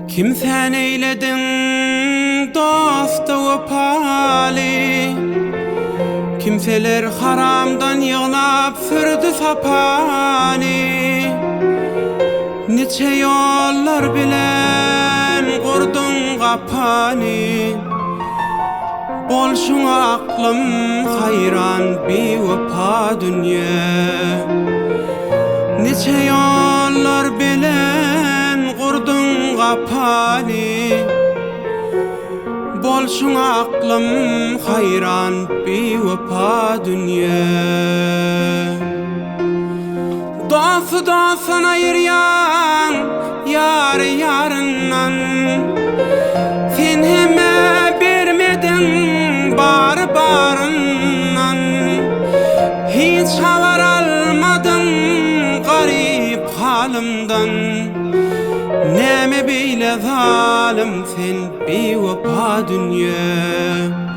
Kimsäni eýlediň dosta wepaly, Kimseler haramdan ýygnap sürdi sapany. Niçe ýollar bilen gurduň gapany, Bolşuňa aklym haýran biwepa dünýe. Niçe ýollar bilen gurduň gapany, Bolşuňa aklym haýran biwepa dünýe. Dosty dostdan aýyrýaň, ýary ýaryndan. Sen hemmä bermediň bary baryndan. Hiç habar almadyň garyp halymdan. Näme beýle zalym sen biwepa dünýe.